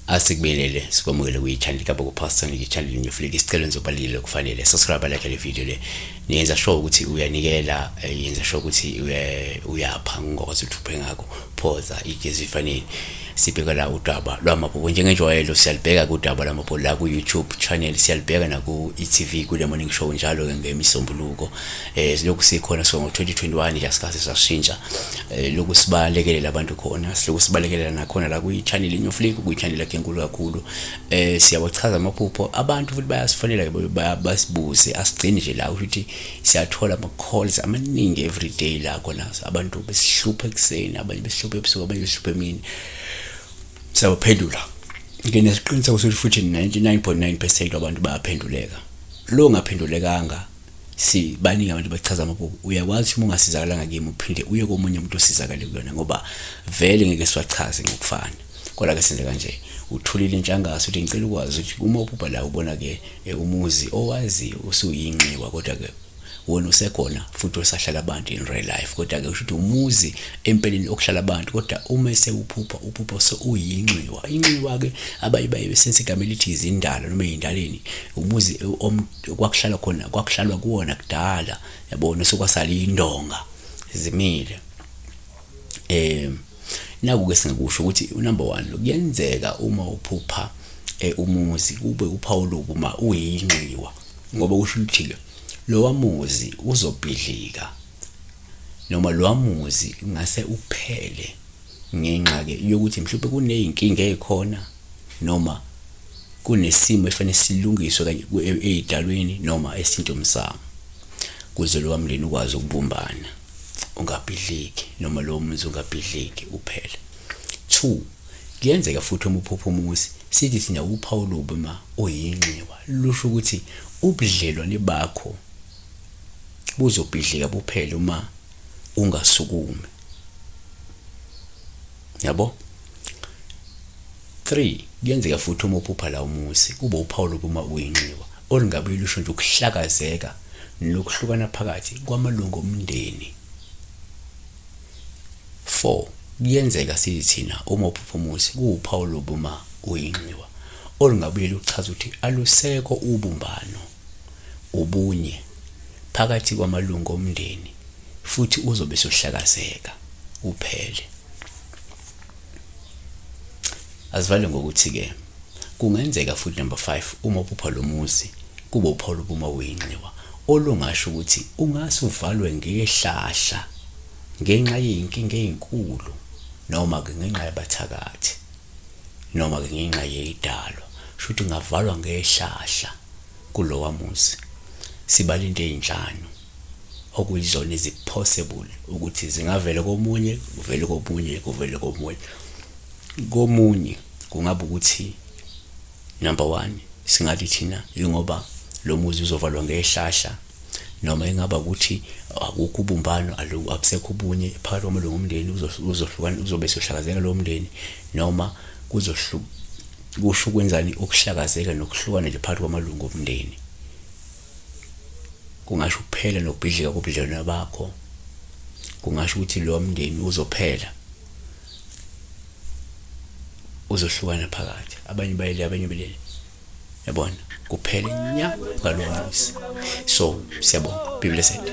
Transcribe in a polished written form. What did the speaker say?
Asikubelele sikwamukele kwi-channel kaBoko Pastor niki-channel ngifike isicelo nizobalile kufanele subscribe like le video le niyenza sure ukuthi uyanikela yenza sure ukuthi uyapha ngokwazi ukuthi uphe ngakho phoza ijezi ifanele sibheka la udaba lwamabhuku njengenjwayelo siyalibheka kudaba lwamabhuku la ku-YouTube channel siyalibheka naku-e-tv kule morning show njalo-ke ngemisombuluko silokhu sikhona so ngo-2021 nje asikaze sashintsha lokhu sibalekelela abantu khona silokhu sibalekelela nakhona la kwi-channel iNewflick kwi-channel yakhe enkulu kakhulu siyawachaza amaphupho abantu futhi bayasifonela basibuze asigcini nje la ukuthi siyathola ama-calls amaningi everyday la khona abantu besihlupha ekuseni abanye besihlupha ebusuku abanye besihlupha emini siyabaphendula nginesiqiniseko sokuthi futhi 99.9% wabantu bayaphenduleka lo ngaphendulekanga si baningi abantu bachaza amaphupho uyakwazi uma ungasizakalanga kimi uphinde uye komunye umuntu osizakale kuyona ngoba vele ngeke siwachaze ngokufana kodwa ke senze kanje uthulile intshangase uthi ngicela ukwazi ukuthi uma uphupha la ubona ke umuzi owaziyo usuyinxiwa kodwa ke wona usekhona futhi osahlala abantu in real life kodwa ke usho ukuthi umuzi empeleni okuhlala abantu kodwa uma sewuphupha uphupha sewuyinxiwa inxiwa ke abaye baye besenza igama elithi izindalo noma izindaleni umuzi kwakuhlala khona kwakuhlalwa kuwona kudala yabona sokwasala indonga zimile naku ke singakusho ukuthi number 1 kuyenzeka uma uphupha umuzi kube uphawu lokuba uyinxiwa ngoba kusho ukuthi lowa muzi uzobhidlika noma lowa muzi ngase uphele ngenxa ke yokuthi mhlawumbe kuneyinkinga ezikhona noma kunesimo efanele silungiswe kanye eyidalweni noma esintomsamo kuze lowa mndeni ukwazi ukubumbana ungabhidliki noma lowo muzi ungabhidliki uphele. 2 kuyenzeka futhi uma uphupha umuzi sithi thina uphawu olubi uma uyinxiwa lusho ukuthi ubudlelwane bakho buzobhidlika buphele uma ungasukumi yabo. 3 kuyenzeka futhi uma uphupha la umuzi kube uphawu lokuba uma uyinxiwa olungabe lusho nje ukuhlakazeka nokuhlukana phakathi kwamalungu omndeni. 4 kuyenzeka sithi thina uma uphupha umuzi kuwuphawu lokuba uyinxiwa olungabuye luchaze ukuthi alusekho ubumbano ubunye phakathi kwamalungu omndeni futhi uzobe sohlakazeka uphele. Asivale ngokuthi ke kungenzeka futhi number 5 uma uphupha lo muzi kube uphawu lokuba uyinxiwa olungasho ukuthi ungase uvalwe ngehlahla ngenxa yey'nkinga ey'nkulu noma ke ngenxa yabathakathi noma ke ngenxa yey'dalwa shuthi ungavalwa ngehlahla kulowa muzi. Sibala into ey'nhlanu okuyizona ezi-possible ukuthi zingavela komunye kuvele komunye kuvele komunye komunye kungaba ukuthi number 1 singathi thina ingoba lo muzi uzovalwa ngehlahla noma ingaba ukuthi akukho ubumbano akusekho ubunye phakathi kwamalungu omndeni uzohlukana uzobe sohlakazeka lo mndeni noma kuzohlu kusho ukwenzani ukuhlakazeka nokuhlukana nje phakathi kwamalungu omndeni kungasho ukuphela nokubhidlika kobudlelwano bakho kungasho ukuthi lo mndeni uzophela uzohlukana phakathi abanye bayele abanye belele yabona kuphele nya ngalowo muzi. So siyabonga, be blessed.